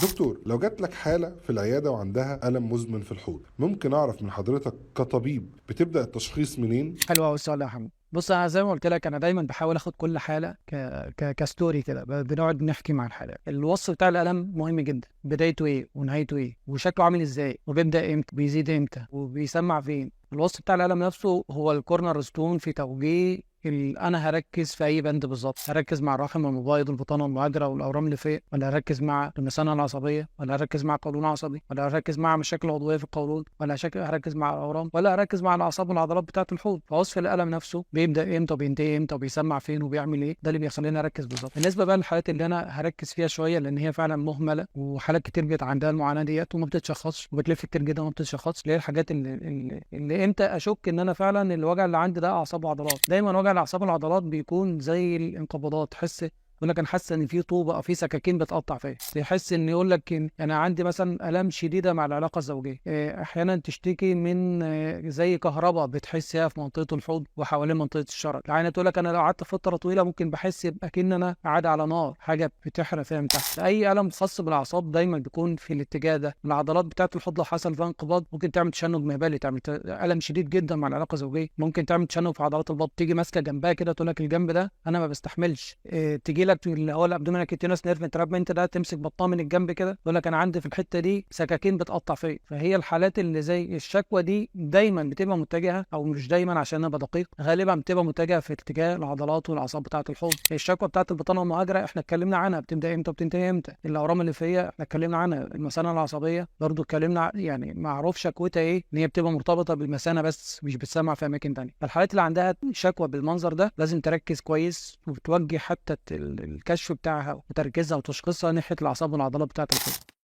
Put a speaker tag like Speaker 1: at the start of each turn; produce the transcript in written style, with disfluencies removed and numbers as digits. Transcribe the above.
Speaker 1: دكتور، لو جات لك حالة في العيادة وعندها ألم مزمن في الحوض، ممكن أعرف من حضرتك كطبيب بتبدأ التشخيص منين؟
Speaker 2: حلو قوي السؤال ده يا محمد. بص، انا زي ما قلت لك انا دايما بحاول اخد كل حاله ك... ك... ك story كده، بنقعد نحكي مع الحاله. الوصف بتاع الالم مهم جدا، بدايته ايه ونهايته ايه وشكله عامل ازاي وبيبدا امتى وبيزيد امتى وبيسمع فين. الوصف بتاع الالم نفسه هو ال cornerstone في توجيه انا هركز في اي بند بالظبط. هركز مع الرحم والمبايض والبطانه المهاجره والاورام اللي فوق، ولا هركز مع المثانه العصبيه، ولا هركز مع قولون عصبي، ولا هركز مع مشاكل عضوية في القولون، ولا هركز مع الاورام، ولا هركز مع الاعصاب والعضلات بتاعه الحوض. فوصف الالم نفسه، بيبدا امتى وبينتهي امتى وبيسمع فين وبيعمل ايه، ده اللي بيخليني اركز بالظبط. بالنسبة بقى للحالات اللي انا هركز فيها شويه، لان هي فعلا مهملة وحالات كتير بيبقى عندها المعاناة ديت وما بتتشخصش، وبتلف كتير جدا وما بتتشخصش، اللي هي الحاجات اللي امتى اشك ان انا فعلا الوجع اللي عندي ده اعصاب وعضلات. دايما وجع الاعصاب والعضلات بيكون زي الانقباضات، تحس يقول لك انا حاسس ان في طوبة او في سكاكين بتقطع فيا، تحس ان يقول لك إن انا عندي مثلا الام شديدة مع العلاقة الزوجية، احيانا تشتكي من زي كهرباء بتحسها في منطقة الحوض وحوالين منطقة الشرج. العيانه تقول لك انا لو قعدت فترة طويلة ممكن بحس اكن انا قاعد على نار، حاجة بتحرق فيها من تحت. اي الم خاص بالاعصاب دايما بيكون في الاتجاه ده. العضلات بتاعه الحوض لو حصل فيها انقباض ممكن تعمل تشنج مهبلي، تعمل الم شديد جدا مع العلاقة الزوجية، ممكن تعمل تشنج في عضلات البطن، تيجي ماسكه جنبها كده تقول لك الجنب ده انا ما بستحملش، تيجي لك اللي هو ال abdominal cutaneous nerve entrapment ده، تمسك بطنها من الجنب كده تقول لك انا عندي في الحتة دي سكاكين بتقطع فيا. فهي الحالات اللي زي الشكوى دي دايما بتبقى متجهة، او مش دايما عشان ابقى دقيق، غالبا بتبقى متجهة في اتجاه العضلات والاعصاب بتاعه الحوض. الشكوى بتاعه البطانة المهاجره احنا اتكلمنا عنها، بتبدا امتى وبتنتهي امتى. الاورام الليفيه احنا اتكلمنا عنها. المثانه العصبية برضو اتكلمنا، يعني معروف شكوتها ايه، ان هي بتبقى مرتبطة بالمثانه بس مش بتسمع في اماكن ثانية. فالحالات اللي عندها شكوى بالمنظر ده لازم تركز كويس وتوجه حتى الكشف بتاعها وتركيزها وتشخيصها ناحية الاعصاب والعضلات بتاعه الحوض.